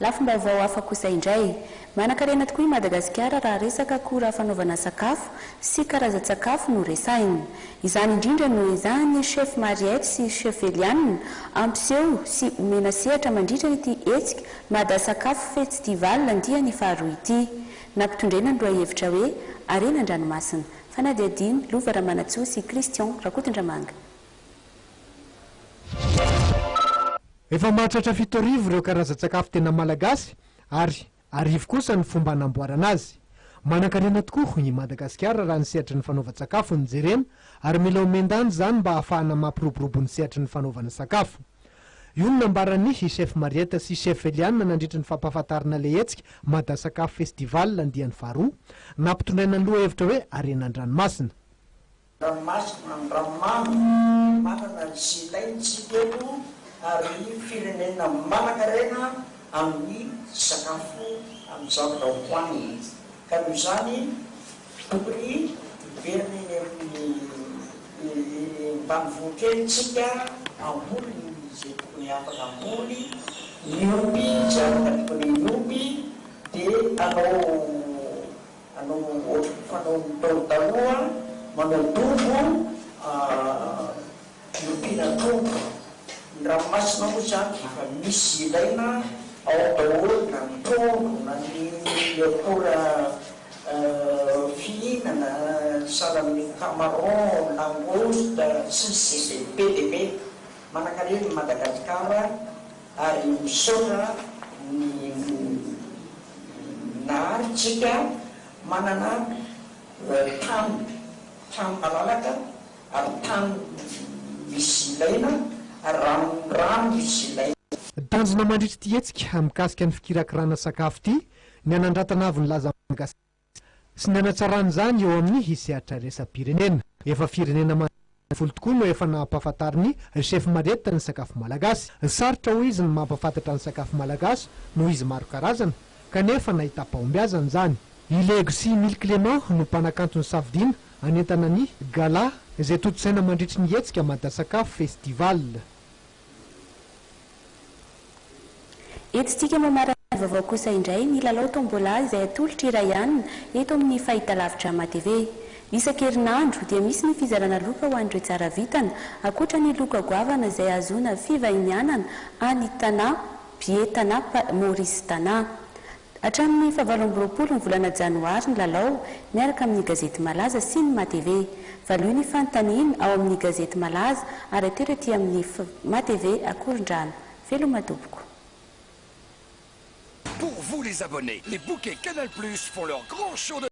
Lafim-baovao hafa kosa indray. Manankarena tokoa i Madagasikara raha resaka akora fanaovana sakafo sy karazan-tsakafo no resahina. Izany indrindra no ezahan'ny Chef Mariette sy Chef Eliane ampiseho sy omena sehatra mandritra ity hetsika Mada Sakafo Festival andiany faharoa ity. Nampitondraina ny lohahevitra hoe Harena an-dranomasina. Fanadihadiana, Lova Ramanantsoa sy Christian Rakotondramanga. Efa mahatratra 7000 ireo karazan-tsakafo tena malagasy ary 1000 kosa ny fomba hanamboarana azy. Manankarena tokoa i Madagasikara raha ny sehatry ny fanaovan-tsakafo no jerena ary mila omen-danja izany mba hahafahana mampiroborobo ny sehatry ny fanaovana sakafo. Io no nambaran'ny Chef Mariette sy Chef Eliane nandritry ny fampahafantarana ilay hetsika Madasakafo Festival andiany faharoa, nampitondraina ny lohahevitra hoe Harena an-dranomasina. Ranomasina, ny ranomamy, manana ny ilainy isika eto ary firenena manankarena amin'ny sakafo, amin'ny zavatra hohanina. Ka noho izany tokony hiverina eny amin'ny ambanivohitra eny isika hamboly izay tokony afaka hamboly, miompy izay afaka tokony hiompy dia hanao Hanao ohatry ny fanaon'ny Ntaolo taloha, manao dobo fiompiana trondro. Ny ranomasina moa izany dia efa misy ilaina ao daholo na ny trondro na ny akora fihinana sahala amin'ny camaron, langouste, sy ny sisa e, be dia be. Manankarena i Madagasikara ary misaotra ny Nahary tsika manana tany tany malalaka ary tany misy ilaina ary rano rano misy ilaina. Tanjona mandritra ity hetsika mikasika ny fikirakirana sakafo ity ny hanandratana avo ny lazan'i Madagasikara sy ny hanatsarana izany eo amin'ny sehatra iraisam-pirenena. Efa firenena manodidina ny 10 tokoa no efa nampahafantarin'ny Chef Mariette ny sakafo malagasy. Sarotra hoy izy ny mampahafantatra ny sakafo malagasy noho izy maro karazana kanefa nahitam-pahombiazana izany. I Lego sy i Mily Clément no mpanakanto nosafidiana hanentana ny Gala izay tontosaina mandritry ny hetsika Madasakafo Festival. Entintsika mamarana ny vaovao kosa indray ny lalao tombola izay atolotr'i Rayan eto amin'ny fahitalavitra Matv. Isan-kerinandro dia misy ny fizarana loka ho an'ireo tsara vintana, ankoatra ny loka goavana izay ahazoana fivahinianana any Tana, Bie Tana, Maurice Tana. Hatramin'ny fahavalo amby 20 ny volana janoary ny lalao miaraka amin'ny gazety Malaza sy ny Matv. Valio ny fanontaniana ao amin'ny gazety Malaza ary atero ety amin'ny Matv Akorondrano. Veloma tompoko. Pour vous les abonnés, les bouquets Canal Plus font leur grand show de.